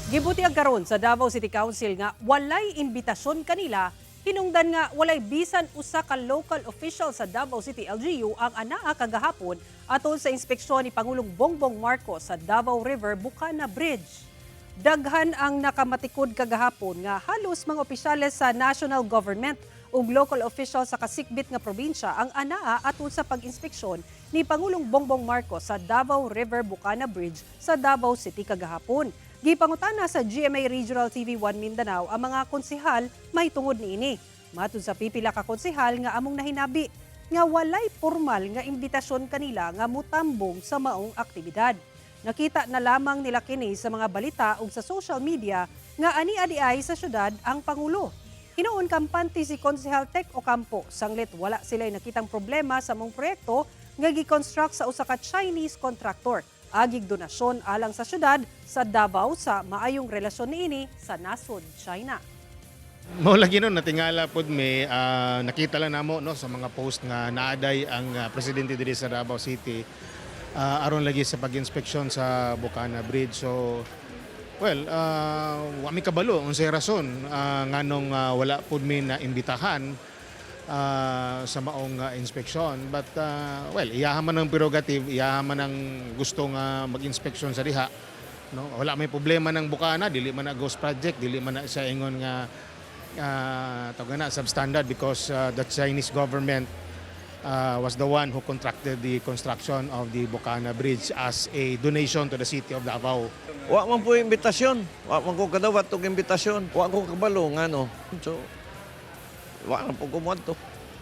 Gibutyag karon sa Davao City Council nga walay imbitasyon kanila, hinungdan nga walay bisan usa ka local official sa Davao City LGU ang anaa kagahapon atol sa inspeksyon ni Pangulong Bongbong Marcos sa Davao River Bukana Bridge. Daghan ang nakamatikod kagahapon nga halos mga opisyales sa national government ug local official sa kasikbit nga probinsya ang anaa atol sa pag-inspeksyon ni Pangulong Bongbong Marcos sa Davao River Bukana Bridge sa Davao City kagahapon. Gipangutana sa GMA Regional TV 1 Mindanao ang mga konsehal mahitungod niini. Matud sa pipila ka konsehal nga among nahinabi nga walay formal nga imbitasyon kanila nga mutambong sa maong aktibidad. Nakita na lamang nila kini sa mga balita ug sa social media nga ani-a diay sa syudad ang Pangulo. Hinuon kampante si Konsehal Tek Ocampo sanglit wala sila'y nakitang problema sa maong proyekto nga gi-construct sa usa ka Chinese contractor agig donasyon alang sa syudad sa Davao sa maayong relasyon niini sa nasod China. Mao lagi no, natingala pod mi, nakita lang namo, no, sa mga post nga naaday ang presidente diri sa Davao City aron lagi sa pag-inspeksyon sa Bukana Bridge. So well, wa mi kabalo unsay rason nganong wala pod mi na imbitahan sa maong inspeksyon. But well, iyaha man ang prerogative, iyaha man ang gusto nga mag-inspeksyon sa diha. No, wala may problema ng Bukana, dili man na ghost project, dili man na siya ingon nga tawag na substandard because the Chinese government was the one who contracted the construction of the Bukana Bridge as a donation to the city of Davao. Wa man po imbitasyon. Wa man ko kadawat og imbitasyon. Wa ko kabalo ngano. So wa na po ko moadto.